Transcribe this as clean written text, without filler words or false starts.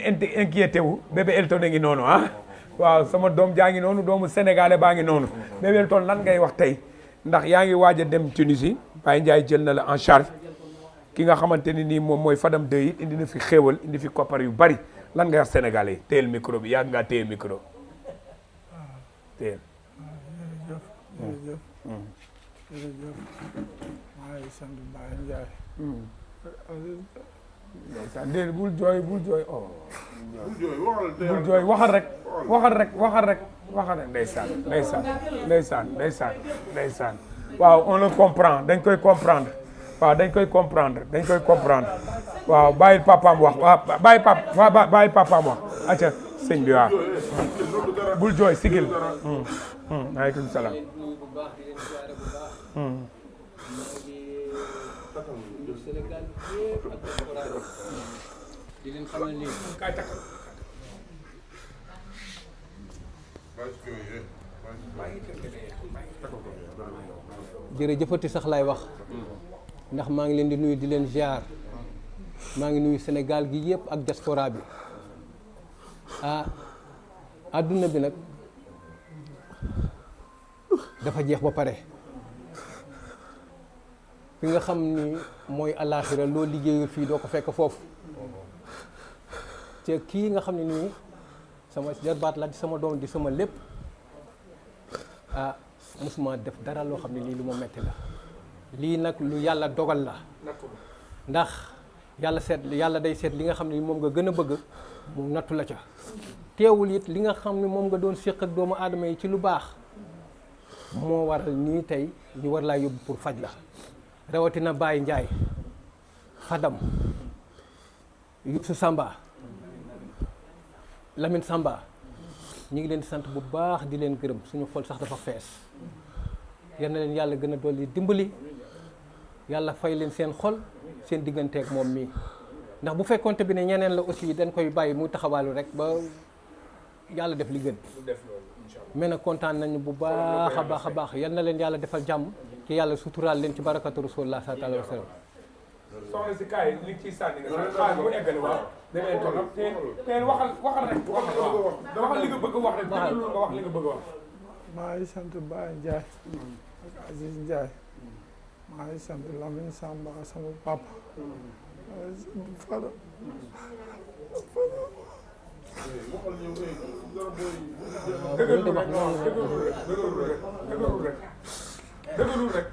inquiété wu bébé Elton a ngi noonu ah waaw sama doom jaa ngi noonu doomu sénégalais baa ngi noonu bébé Elton lan ngay wax tey ndax yaa ngi waaj a dem Tunisie Baye Ndiaye jël na la en charge ki nga xamante ni nii moom mooy Fadam Dey it indi na fi xéewal indi fi koppar yu bari lan ngay wax sénégalais yi téyel micro bi yàgg ngaa téye micro téyel. jërëjëf maa ngi sant Baye Ndiaye. ndeysaan déedéet bul jooy bul jooy oh. bul jooy waxal rek waxal rek waxal rek waxal rek ndeysaan ndeysaan ndeysaan ndeysaan ndeysaan waaw on le comprend dañ koy comprendre waaw dañ koy comprendre dañ koy comprendre waaw bàyyil papaam wax waaw bàyyi papaam wax acca sëñ bi waaw bul jooy sigil maaleykum salaam Sénégal yëpp ak diaspora di leen xamal ni jërëjëfati sax laay wax ndax maa ngi leen di nuyu di leen ziar maa ngi nuyu Sénégal gi yëpp ak diaspora bi adduna bi nag dafa jeex ba pare fi nga xam ni mooy alaaxira loo liggéeyul fii doo ko fekk foofu te kii nga xam ne nii sama jarbaat la di sama doom di sama lépp mosuma def dara loo xam ne lii lu ma metti la lii nag lu yàlla dogal la ndax yàlla day seet li nga xam ne moom nga gën a bëgg mu nattu la ca teewul it li nga xam ne moom nga doon séq ak doomu aadama yi ci lu baax moo waral nii tey ñu war laa yóbbu pour faj la rawatina Baye Ndiaye Fadam Youssou Samba Lamine Samba ñu ngi leen di sant bu baax di leen gërëm suñu xol sax dafa fees yal na leen yàlla gën a dolli dimbali yàlla fay leen seen xol seen digganteeg moom mii ndax bu fekkonte bi ne ñeneen la aussi dañ koy bàyyi muy taxawaalu rek ba yàlla def li gën mais nag kontaan nañu bu baax a baax a baax yal na leen yàlla defal jàmm te yàlla suturaal leen ci barakatu rasulullah sallallahu alayhi wa sallam. soxna si kaay li ciy sànni nga xaar mu eggali waaw demee toog te waxal rek waxal li nga bëgg a wax rek déglu nga wax li nga bëgg a wax. maa ngi sant Baye Ndiaye ak Aziz Ndiaye maa ngi sant Lamine Samba sama papa maa ngi sant Fadam dëgërul rek